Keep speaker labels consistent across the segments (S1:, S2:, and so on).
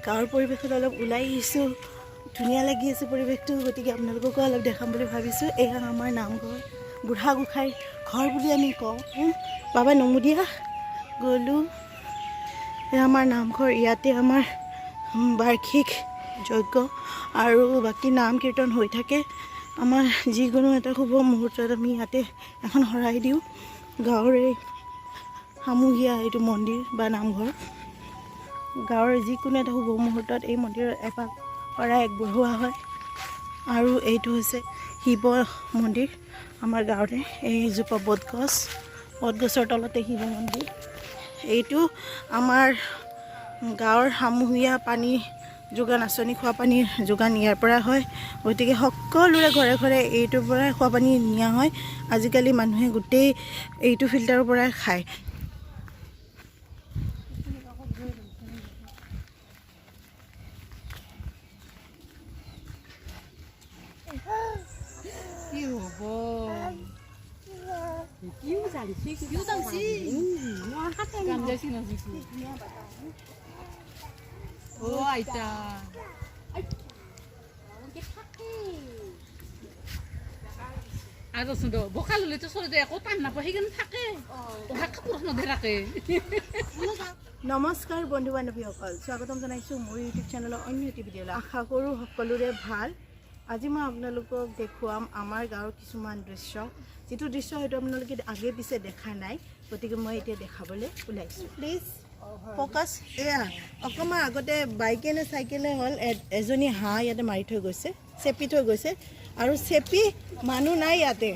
S1: গাঁৱৰ পৰিৱেশত অলপ ওলাই আহিছোঁ। ধুনীয়া লাগি আছে পৰিৱেশটো, গতিকে আপোনালোককো অলপ দেখাম বুলি ভাবিছোঁ। এয়া আমাৰ নামঘৰ, বুঢ়া গোঁসাইৰ ঘৰ বুলি আমি কওঁ। বাবা নমুদিয়া গ'লোঁ। এয়া আমাৰ নামঘৰ। ইয়াতে আমাৰ বাৰ্ষিক যজ্ঞ আৰু বাকী নাম কীৰ্তন হৈ থাকে। আমাৰ যিকোনো এটা শুভ মুহূৰ্তত আমি ইয়াতে এখন শৰাই দিওঁ। গাঁৱৰে সমূহীয়া এইটো মন্দিৰ বা নামঘৰ। গাঁৱৰ যিকোনো এটা শুভ মুহূৰ্তত এই মন্দিৰত এপাক শৰাই আগবঢ়োৱা হয়। আৰু এইটো হৈছে শিৱ মন্দিৰ আমাৰ গাঁৱতে। এইজোপা বটগছ, বটগছৰ তলতে শিৱ মন্দিৰ। এইটো আমাৰ গাঁৱৰ সমূহীয়া পানী যোগান আঁচনি, খোৱা পানীৰ যোগান ইয়াৰ পৰা হয়। গতিকে সকলোৰে ঘৰে ঘৰে এইটোৰ পৰাই খোৱা পানী নিয়া হয়। আজিকালি মানুহে গোটেই এইটো ফিল্টাৰৰ পৰাই খায়।
S2: কি হ'ব? কিও জানছি, কিও জানছি। কান্দাইছি না জিকু। ও আইতা, আৰু চোন বোকা ল'লেতো চলিতে একো টান নাপায়, সেইকাৰণে থাকে কাপোৰ নধে ৰাখে।
S1: নমস্কাৰ বন্ধু বান্ধৱীসকল, স্বাগতম জনাইছোঁ মোৰ ইউটিউব চেনেলৰ অন্য এটি ভিডিঅ'লৈ। আশা কৰোঁ সকলোৰে ভাল। আজি মই আপোনালোকক দেখুৱাম আমাৰ গাঁৱৰ কিছুমান দৃশ্য, যিটো দৃশ্য হয়তো আপোনালোকে আগে পিছে দেখা নাই। গতিকে মই এতিয়া দেখাবলৈ ওলাইছোঁ। Please focus. এয়া অকণমান আগতে বাইকে নে চাইকেলে হ'ল, এজনী হাঁহ ইয়াতে মাৰি থৈ গৈছে, চেপি থৈ গৈছে। আৰু চেপি মানুহ নাই ইয়াতে,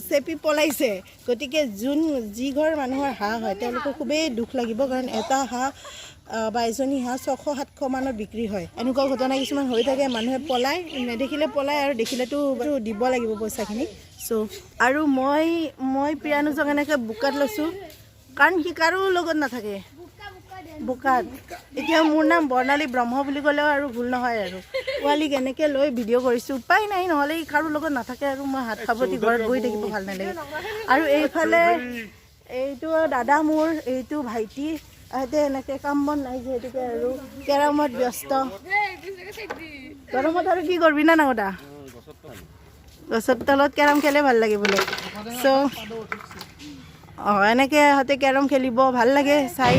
S1: চেপি পলাইছে। গতিকে যোন যি ঘৰ মানুহৰ হাঁহ হয়, তেওঁলোকৰ খুবেই দুখ লাগিব, কাৰণ এটা হাঁহ বা এজনী হাঁহ 600-700 মানত বিক্ৰী হয়। এনেকুৱা ঘটনা কিছুমান হৈ থাকে। মানুহে পলায়, নেদেখিলে পলায় আৰু দেখিলেতো দিব লাগিব পইচাখিনি। চ' আৰু মই প্ৰিয়ানুজক এনেকৈ বোকাত লৈছোঁ, কাৰণ সি কাৰো লগত নাথাকে বোকাত। এতিয়া মোৰ নাম বৰ্ণালী ব্ৰহ্ম বুলি ক'লেও আৰু ভুল নহয়। আৰু পোৱালিক এনেকৈ লৈ ভিডিঅ' কৰিছোঁ, উপায় নাই, নহ'লে ই কাৰো লগত নাথাকে আৰু মই হাত সাৱটি ঘৰত বহি থাকিব ভাল নালাগে। আৰু এইফালে এইটো দাদা মোৰ, এইটো ভাইটি। ইহঁতে এনেকৈ কাম বন নাই যিহেতুকে আৰু কেৰমত ব্যস্ত। গৰমত আৰু কি কৰিবি না নাগদা, গছৰ তলত কেৰম খেলে ভাল লাগে বোলে। চ' এনেকৈ ইহঁতে কেৰম খেলিব ভাল লাগে চাই।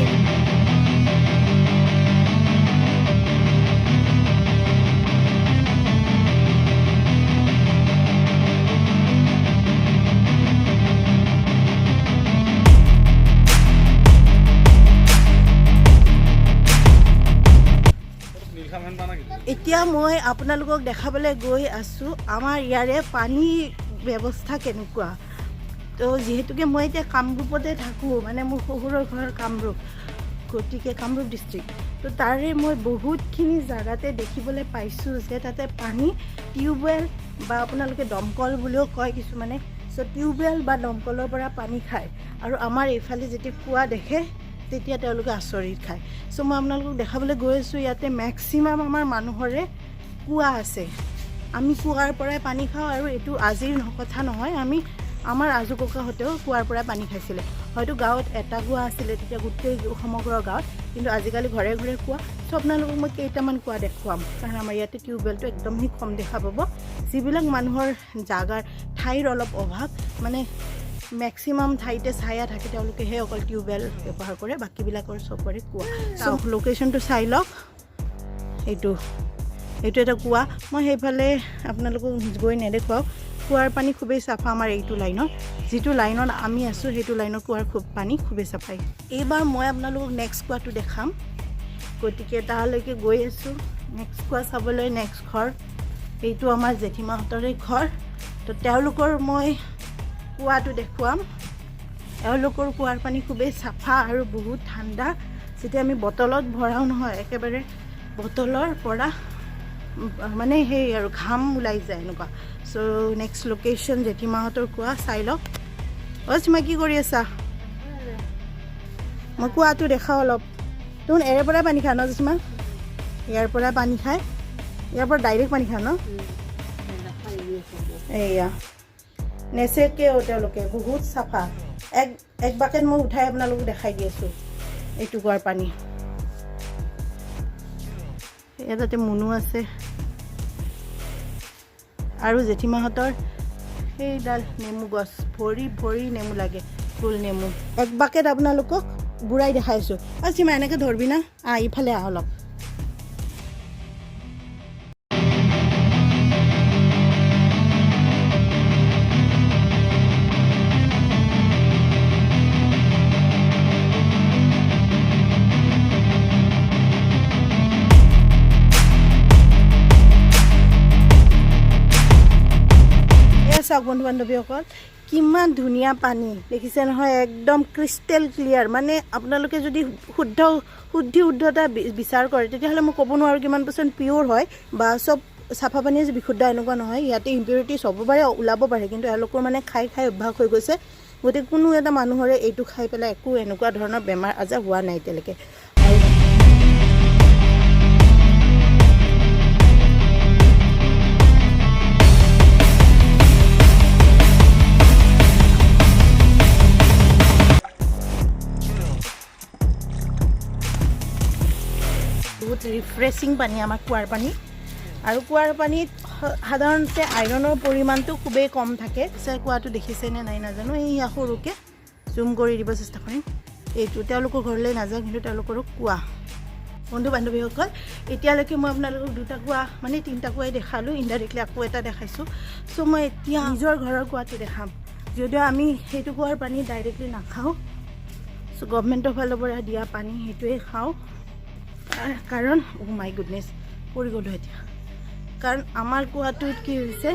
S1: এতিয়া মই আপোনালোকক দেখাবলৈ গৈ আছোঁ আমাৰ ইয়াৰে পানীৰ ব্যৱস্থা কেনেকুৱা। তো যিহেতুকে মই এতিয়া কামৰূপতে থাকোঁ, মানে মোৰ শহুৰৰ ঘৰ কামৰূপ, গতিকে কামৰূপ ডিষ্ট্ৰিক্ট, তো তাৰে মই বহুতখিনি জেগাতে দেখিবলৈ পাইছোঁ যে তাতে পানী টিউবৱেল বা আপোনালোকে দমকল বুলিও কয় কিছুমানে, চ' টিউবৱেল বা দমকলৰ পৰা পানী খায়। আৰু আমাৰ এইফালে যেতিয়া কুঁৱা দেখে, তেতিয়া তেওঁলোকে আচৰিত খায়। চ' মই আপোনালোকক দেখাবলৈ গৈ আছোঁ, ইয়াতে মেক্সিমাম আমাৰ মানুহৰে কুঁৱা আছে। আমি কুঁৱাৰ পৰাই পানী খাওঁ আৰু এইটো আজিৰ কথা নহয়, আমি আমাৰ আজো ককাহঁতেও কুঁৱাৰ পৰাই পানী খাইছিলে। হয়তো গাঁৱত এটা কুঁৱা আছিলে তেতিয়া গোটেই সমগ্ৰ গাঁৱত, কিন্তু আজিকালি ঘৰে ঘৰে কুঁৱা। চ' আপোনালোকক মই কেইটামান কুঁৱা দেখুৱাম, কাৰণ আমাৰ ইয়াতে টিউবৱেলটো একদমেই কম দেখা পাব। যিবিলাক মানুহৰ জাগাৰ ঠাইৰ অলপ অভাৱ, মানে মেক্সিমাম ঠাইতে ছায়া থাকে, তেওঁলোকেহে অকল টিউবৱেল ব্যৱহাৰ কৰে, বাকীবিলাকৰ চবৰে কুঁৱা। চ' লোকেশ্যনটো চাই লওক। এইটো এটা কুঁৱা। মই সেইফালে আপোনালোকক গৈ নেদেখুৱাওঁ। কুঁৱাৰ পানী খুবেই চাফা। আমাৰ এইটো লাইনত, যিটো লাইনত আমি আছোঁ, সেইটো লাইনৰ কুঁৱাৰ খুব পানী খুবেই চাফাই। এইবাৰ মই আপোনালোকক নেক্সট কুঁৱাটো দেখাম, গতিকে তালৈকে গৈ আছোঁ নেক্সট কুঁৱা চাবলৈ। নেক্সট ঘৰ এইটো আমাৰ জেঠীমাহঁতৰে ঘৰ। তো তেওঁলোকৰ মই কুঁৱাটো দেখুৱাম। এওঁলোকৰ কুঁৱাৰ পানী খুবেই চাফা আৰু বহুত ঠাণ্ডা। যেতিয়া আমি বটলত ভৰাওঁ নহয়, একেবাৰে বটলৰ পৰা মানে সেই আৰু ঘাম ওলাই যায় এনেকুৱা। চ' নেক্সট লোকেশ্যন জেঠীমাহঁতৰ কুঁৱা, চাই লওক। অ' চিমা, কি কৰি আছা? মই কুঁৱাটো দেখাওঁ অলপ। তোন এৰে পৰাই পানী খা ন জেঠীমা? ইয়াৰ পৰাই পানী খায়, ইয়াৰ পৰা ডাইৰেক্ট পানী খায় ন? এয়া নেচেকেও তেওঁলোকে, বহুত চাফা। এক এক বাকেট মই উঠাই আপোনালোকক দেখাই দি আছোঁ এইটো কুঁৱাৰ পানী। এয়া তাতে মুনু আছে আৰু জেঠীমাহঁতৰ সেইডাল নেমু গছ, ভৰি ভৰি নেমু লাগে, গোল নেমু। এক বাকেট আপোনালোকক বুঢ়াই দেখাইছোঁ। আৰু সীমা এনেকৈ ধৰবি না, আহ ইফালে আহ অলপ। এয়া চাওক বন্ধু বান্ধৱীসকল, কিমান ধুনীয়া পানী দেখিছে নহয়, একদম ক্ৰিষ্টেল ক্লিয়াৰ। মানে আপোনালোকে যদি শুদ্ধি শুদ্ধতা বিচাৰ কৰে তেতিয়াহ'লে মই ক'ব নোৱাৰোঁ কিমান পাৰ্চেণ্ট পিয়'ৰ হয় বা চব চাফা পানীয়ে যে বিশুদ্ধ এনেকুৱা নহয়। ইয়াতে ইম্পিউৰিটিছ হ'ব পাৰে, ওলাব পাৰে, কিন্তু এওঁলোকৰ মানে খাই খাই অভ্যাস হৈ গৈছে। গতিকে কোনো এটা মানুহৰে এইটো খাই পেলাই একো এনেকুৱা ধৰণৰ বেমাৰ আজাৰ হোৱা নাই এতিয়ালৈকে। আৰু বহুত ৰিফ্ৰেছিং পানী আমাৰ কুঁৱাৰ পানী। আৰু কুঁৱাৰ পানীত সাধাৰণতে আইৰণৰ পৰিমাণটো খুবেই কম থাকে। পিছে কুঁৱাটো দেখিছেনে নাই নাজানো, এইয়া সৰুকৈ জুম কৰি দিব চেষ্টা কৰিম। এইটো তেওঁলোকৰ ঘৰলৈ নাযাওঁ, কিন্তু তেওঁলোকৰো কুঁৱা। বন্ধু বান্ধৱীসকল, এতিয়ালৈকে মই আপোনালোকক দুটা কুঁৱা, মানে তিনিটা কুঁৱাই দেখালোঁ, ইনডাইৰেক্টলি আকৌ এটা দেখাইছোঁ। চ' মই এতিয়া নিজৰ ঘৰৰ কুঁৱাটো দেখাম, যদিও আমি সেইটো কুঁৱাৰ পানী ডাইৰেক্টলি নাখাওঁ। চ' গভমেণ্টৰ ফালৰ পৰা দিয়া পানী সেইটোৱে খাওঁ। কাৰণ অ' মাই গুডনেছ, পৰি গ'লোঁ এতিয়া। কাৰণ আমাৰ কুঁৱাটোত কি হৈছে,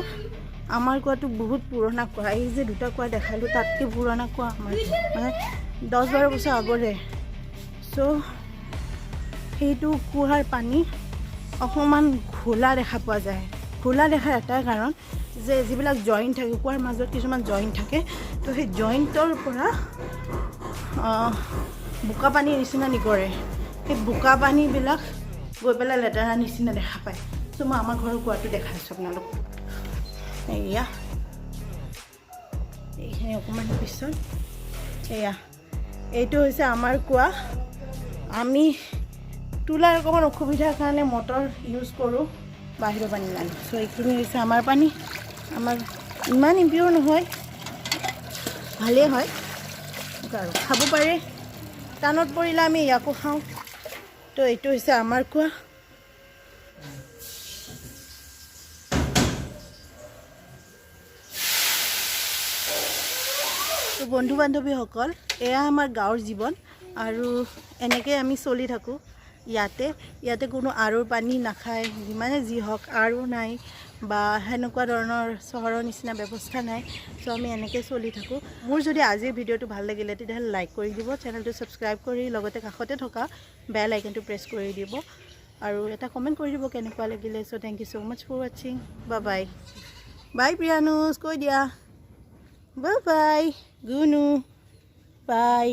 S1: আমাৰ কুঁৱাটো বহুত পুৰণা কুঁৱা। এই যে দুটা কুঁৱা দেখালোঁ তাতকৈ পুৰণা কুঁৱা আমাৰ, মানে 10-12 বছৰ আগৰে। চ' সেইটো কুঁৱাৰ পানী অকণমান ঘোলা দেখা পোৱা যায়। ঘোলা দেখাৰ এটাই কাৰণ যে যিবিলাক জইণ্ট থাকে কুঁৱাৰ মাজত, কিছুমান জইণ্ট থাকে, তো সেই জইণ্টৰ পৰা বোকা পানীৰ নিচিনা নিগৰে, সেই বোকা পানীবিলাক গৈ পেলাই লেতেৰা নিচিনা দেখা পায়। চ' মই আমাৰ ঘৰৰ কুঁৱাটো দেখাইছোঁ আপোনালোকক। এয়া এইখিনি অকণমান পিছত, এয়া এইটো হৈছে আমাৰ কুঁৱা। আমি তোলাৰ অকণমান অসুবিধাৰ কাৰণে মটৰ ইউজ কৰোঁ, বাহিৰৰ পানী নানো। চ' এইখিনি হৈছে আমাৰ পানী। আমাৰ ইমান ইম্পিয়'ৰ নহয়, ভালেই হয় আৰু খাব পাৰে। টানত পৰিলে আমি ইয়াকো খাওঁ। তো এইটো হৈছে আমাৰ কুঁৱা। তো বন্ধু বান্ধৱীসকল, এয়া আমাৰ গাঁৱৰ জীৱন আৰু এনেকৈ আমি চলি থাকোঁ ইয়াতে। ইয়াতে কোনো আৰুৰ পানী নাখায়, যিমানে যি হওক আৰু নাই বা সেনেকুৱা ধৰণৰ চহৰৰ নিচিনা ব্যৱস্থা নাই। চ' আমি এনেকৈ চলি থাকোঁ। মোৰ যদি আজিৰ ভিডিঅ'টো ভাল লাগিলে তেতিয়াহ'লে লাইক কৰি দিব, চেনেলটো ছাবস্ক্ৰাইব কৰি লগতে কাষতে থকা বেল আইকনটো প্ৰেছ কৰি দিব আৰু এটা কমেণ্ট কৰি দিব কেনেকুৱা লাগিলে। So thank you so much for watching, bye bye bye. Priyanuj কৈ দিয়া, বাই বাই, গুনু, বাই।